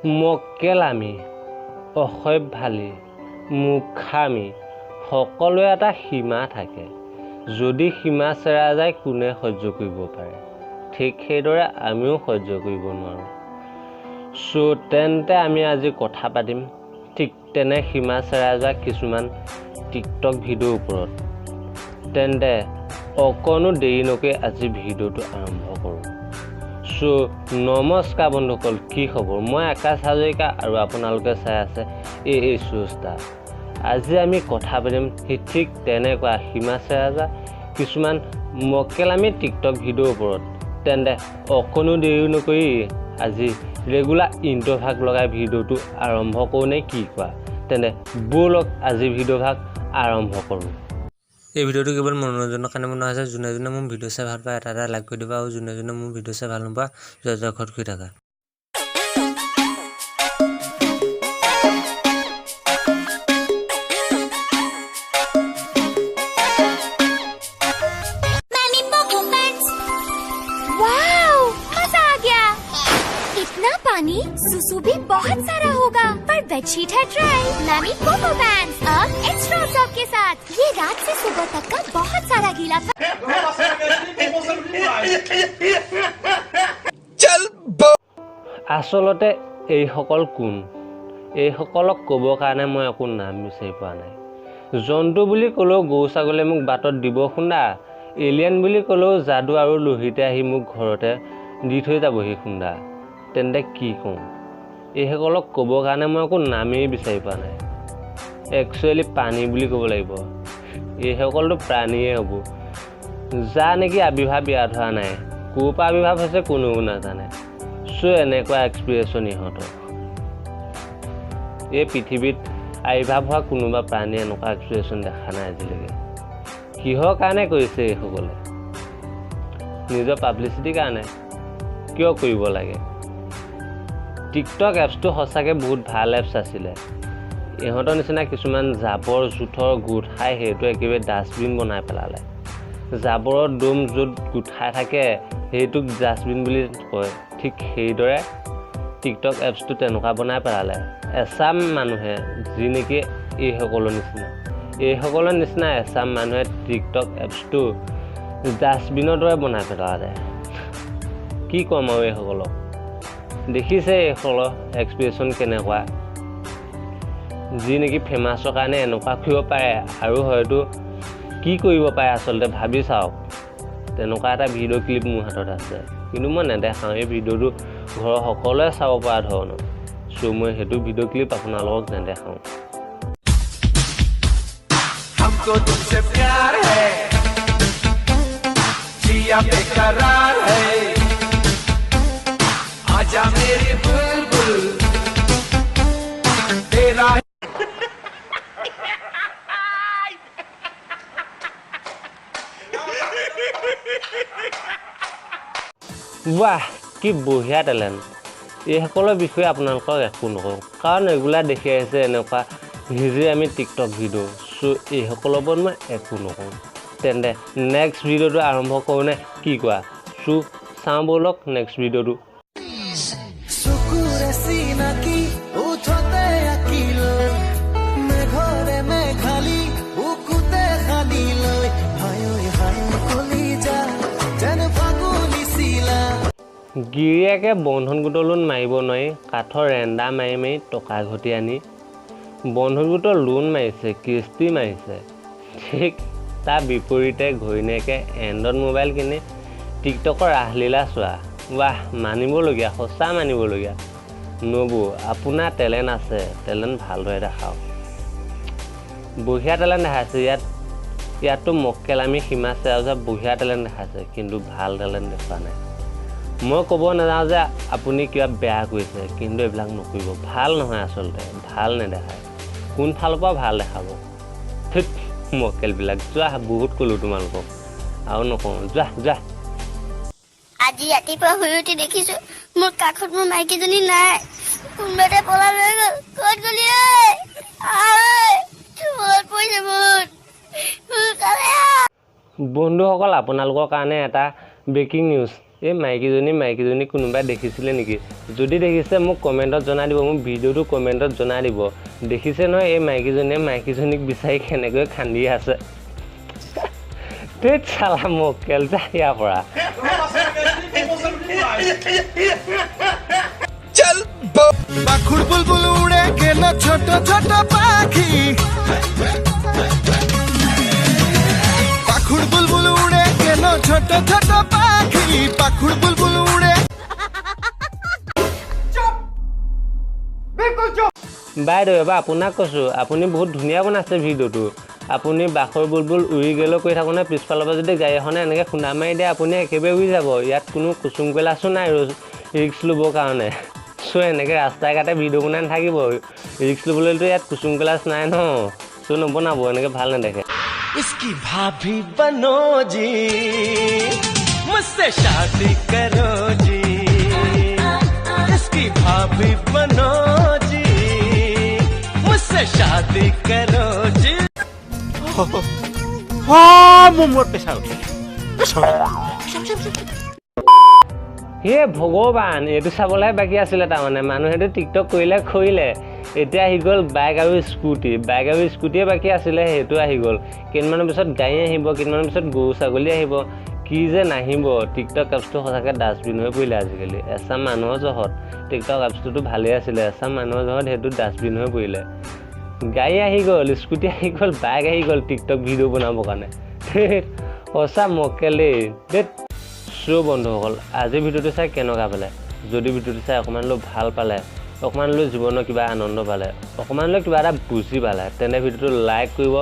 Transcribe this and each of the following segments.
মক্কেলামি, অসভ্যালি, মূৰ্খামি সকলোৰে এটা সীমা থাকে। যদি সীমা চেৰা যায় কোনে সহ্য কৰিব পাৰে? ঠিক সেইদৰে আমিও সহ্য কৰিব নোৱাৰোঁ। চ' তেন্তে আমি আজি কথা পাতিম ঠিক তেনে সীমা চেৰাই যোৱা কিছুমান টিকটক ভিডিঅ'ৰ ওপৰত। তেন্তে অকণো দেৰি নকৰি আজি ভিডিঅ'টো আৰম্ভ কৰোঁ। চ' নমস্কাৰ বন্ধুসকল, কি খবৰ? মই আকাশ হাজৰিকা আৰু আপোনালোকে চাই আছে এই চুষ্টা। আজি আমি কথা পাতিম ঠিক তেনেকুৱা সীমা চেৰাই যোৱা কিছুমান মক্কেলামি টিকটক ভিডিঅ'ৰ ওপৰত। তেন্তে অকণো দেৰি নকৰি আজি ৰেগুলাৰ ইণ্ট্ৰভাগ লগাই ভিডিঅ'টো আৰম্ভ কৰোঁ নে কি কোৱা? তেন্তে ব'লক আজি ভিডিঅ'ভাগ আৰম্ভ কৰোঁ। এই ভিডিঅ'টো কেৱল মনোৰঞ্জনৰ কাৰণে বনোৱা হৈছে। যোনে যোনে মোৰ ভিডিঅ' চাই ভাল পায় এটা এটা লাইক কৰি দিবা, আৰু যোনে যোনে মোৰ ভিডিঅ' চাই ভাল নোপোৱা যোৱা যোৱা ঘৰত শুই থাকা। Mammy Poco Pants। Wow, मजा आ गया। इतना पानी, सुसु भी बहुत सारा होगा, पर बेडशीट है ड्राई। मैमी पोको पैंट्स अब एक्स्ट्रा सॉफ्ट के साथ। ये रात से सुबह तक का बहुत सारा गीला আচলতে এইসকল কোন? এইসকলক ক'বৰ কাৰণে মই একো নাম বিচাৰি পোৱা নাই। জন্তু বুলি ক'লেও গৰু ছাগলীয়ে মোক বাটত দিব খুন্দা, এলিয়েন বুলি ক'লেও যাদু আৰু লোহিতে আহি মোক ঘৰতে দি থৈ যাবহি খুন্দা। তেন্তে কি কওঁ? এইসকলক ক'বৰ কাৰণে মই একো নামেই বিচাৰি পোৱা নাই। একচুৱেলি প্ৰাণী বুলি ক'ব লাগিব। এইসকলতো প্ৰাণীয়ে হ'ব, যাৰ নেকি আৱিৰ্ভাৱ ইয়াত হোৱা নাই, ক'ৰ পৰা আৱিৰ্ভাৱ হৈছে কোনেও নাজানে। চ' এনেকুৱা এক্সপ্ৰেশ্যন ইহঁতৰ। এই পৃথিৱীত আৱিৰ্ভাৱ হোৱা কোনোবা প্ৰাণীয়ে এনেকুৱা এক্সপ্ৰেশ্যন দেখা নাই আজিলৈকে। কিহৰ কাৰণে কৰিছে এইসকলে? নিজৰ পাব্লিচিটিৰ কাৰণে। কিয় কৰিব লাগে? টিকটক এপছটো সঁচাকৈ বহুত ভাল এপছ আছিলে। ইহঁতৰ নিচিনা কিছুমান জাবৰ জোঁথৰ গোট খাই সেইটো একেবাৰে ডাষ্টবিন বনাই পেলালে। জাবৰৰ দম য'ত গোঠাই থাকে সেইটোক ডাষ্টবিন বুলি কয়। ঠিক সেইদৰে টিকটক এপছটো তেনেকুৱা বনাই পেলালে। এচাম মানুহে, যি নেকি এইসকলৰ নিচিনা এচাম মানুহে টিকটক এপছটো ডাষ্টবিনৰ দৰে বনাই পেলালে। কি ক'ম আৰু এইসকলক? দেখিছে এইসকলৰ এক্সপ্ৰেশ্যন কেনেকুৱা, যি নেকি ফেমাছৰ কাৰণে এনেকুৱা কৰিব পাৰে আৰু হয়তো কি কৰিব পাৰে আচলতে ভাবি চাওক। তেনেকুৱা এটা ভিডিঅ' ক্লিপ মোৰ হাতত আছে, কিন্তু মই নেদেখাওঁ। এই ভিডিঅ'টো ঘৰৰ সকলোৱে চাব পৰা ধৰণৰ, চ' মই সেইটো ভিডিঅ' ক্লিপ আপোনালোকক নেদেখাওঁ। हमको तुमसे प्यार है, जिया बेकरार है, आजा मेरी बुलबुल, तेरा বাহ, কি বঢ়িয়া টেলেণ্ট! এইসকলৰ বিষয়ে আপোনালোকক একো নকওঁ, কাৰণ ৰেগুলাৰ দেখি আহিছে এনেকুৱা হিজৰি টিকটক ভিডিঅ'। চ' এইসকলৰ ওপৰত মই একো নকওঁ। তেন্তে নেক্সট ভিডিঅ'টো আৰম্ভ কৰোঁনে কি কোৱা? চ' চাওঁ ব'লক নেক্সট ভিডিঅ'টো। চকুৰে চিনাকি ওঠতে আঁকিলৈ, মেঘৰে মেঘালী বুকুতে সানি লৈ, হায় ঐ হায় কলিজা যেন ফাগুলিছিলা। গিৰিয়েকে বন্ধন গোটৰ লোন মাৰিব নোৱাৰি কাঠৰ ৰেন্দা মাৰি মাৰি টকা ঘটি আনি বন্ধন গোটৰ লোন মাৰিছে, কিস্তি মাৰিছে। ঠিক তাৰ বিপৰীতে ঘৈণীয়েকে এণ্ড্ৰইড মোবাইল কিনি টিকটকৰ ৰাসলীলা চোৱা। ৱাহ, মানিবলগীয়া, সঁচা মানিবলগীয়া। নবৌ, আপোনাৰ টেলেণ্ট আছে, টেলেণ্ট ভালদৰে দেখাওক। বঢ়িয়া টেলেণ্ট দেখাইছে। ইয়াততো মক্কেলামি সীমা চেৰা যোৱা বঢ়িয়া টেলেণ্ট দেখাইছে, কিন্তু ভাল টেলেণ্ট দেখুওৱা নাই। মই ক'ব নাযাওঁ যে আপুনি কিবা বেয়া কৰিছে, কিন্তু এইবিলাক নকৰিব, ভাল নহয় আচলতে, ভাল নেদেখায়। কোন ফালৰ পৰা ভাল দেখাব? ধুত, মক্কেলবিলাক। যোৱা, বহুত ক'লোঁ তোমালোকক, আৰু নকওঁ, যোৱা যোৱা। আজি ৰাতিপুৱা শুই উঠি দেখিছো মোৰ কাষত মোৰ মাইকীজনী নাই, কোনোবা এটা পলাই লৈ গ'ল। ক'ত গ'লি ঐ? আহ ঐ, মনত পৰিছে বহুত। সোনকালে আহ। বন্ধুসকল, আপোনালোকৰ কাৰণে এটা ব্ৰেকিং নিউজ। এই মাইকীজনী কোনোবাই দেখিছিলে নেকি? যদি দেখিছে মোক কমেণ্টত জনাই দিব, মোৰ ভিডিঅ'টো কমেণ্টত জনাই দিব। দেখিছে নহয় এই মাইকীজনীয়ে মাইকীজনীক বিচাৰি কেনেকৈ খান্দি আছে। ধেৎ চালা মক্কেল, যা ইয়াৰ পৰা। পাখুর বুলবুল উড়ে গেল ছোট ছোট পাখি, পাখুর বুলবুল উড়ে গেল ছোট ছোট পাখি, পাখুর বুলবুল উড়ে। বাইদেউ এবাৰ আপোনাক কৈছোঁ, আপুনি বহুত ধুনীয়া বনাইছে ভিডিঅ'টো। আপুনি বাখৰ বুলবুল উৰি গ'লেও কৰি থাকোঁতে পিছফালৰ পৰা যদি গাড়ী এখনে এনেকৈ খুন্দা মাৰি দিয়ে, আপুনি একেবাৰে উৰি যাব। ইয়াত কোনো কুচুম কৈলাশো নাই ৰিস্ক ল'বৰ কাৰণে। চ' এনেকৈ ৰাস্তাই ঘাটে ভিডিঅ' বনাই নাথাকিব, ৰিস্ক ল'বলৈতো ইয়াত কুচুম কৈলাশ নাই ন। চ' নবনাব, এনেকৈ ভাল নেদেখে। इसकी भाभी बनो जी, मुझसे शादी करो जी, इसकी भाभी बनो जी, मुझसे शादी करो जी। হে ভগৱান, এইটো চাবলৈহে বাকী আছিলে তাৰমানে। মানুহেতো টিকটক কৰিলে খৰিলে, এতিয়া আহি গ'ল বাইক আৰু স্কুটি। বাইক আৰু স্কুটিয়ে বাকী আছিলে, সেইটো আহি গ'ল। কেইদিনমানৰ পিছত গাড়ী আহিব, কেইদিনমানৰ পিছত গৰু ছাগলী আহিব, কি যে নাহিব। টিকটক এপছটো সঁচাকৈ ডাষ্টবিন হৈ পৰিলে আজিকালি। এচাম মানুহৰ জহত টিকটক এপছটোতো ভালেই আছিলে, এচাম মানুহৰ জহত সেইটো ডাষ্টবিন হৈ পৰিলে। গাড়ী আহি গ'ল, স্কুটি আহি গ'ল, বাইক আহি গ'ল টিকটক ভিডিঅ' বনাবৰ কাৰণে। সঁচা মক্কেল দেই দেই। চ' বন্ধুসকল, আজিৰ ভিডিঅ'টো চাই কেনেকুৱা পালে? যদি ভিডিঅ'টো চাই অকণমান হ'লেও ভাল পালে, অকণমান হ'লেও জীৱনৰ কিবা আনন্দ পালে, অকণমান হ'লেও কিবা এটা বুজি পালে, তেনে ভিডিঅ'টো লাইক কৰিব,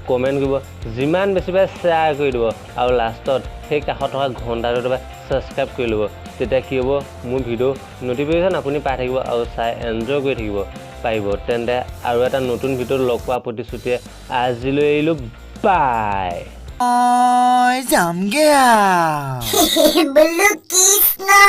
কমেণ্ট কৰিব, যিমান বেছি পাৰে শ্বেয়াৰ কৰি দিব, আৰু লাষ্টত সেই কাষত থকা ঘণ্টাটো দবাই ছাবস্ক্ৰাইব কৰি ল'ব। তেতিয়া কি হ'ব, মোৰ ভিডিঅ' ন'টিফিকেশ্যন আপুনি পাই থাকিব আৰু চাই এনজয় কৰি থাকিব পাৰিব। তেন্তে আৰু এটা নতুন ভিডিঅ'ত লগ পোৱাৰ প্ৰতিশ্ৰুতিৰে আজিলৈ এৰিলোঁ, বাই। যামগে। बोलो कृष्णा।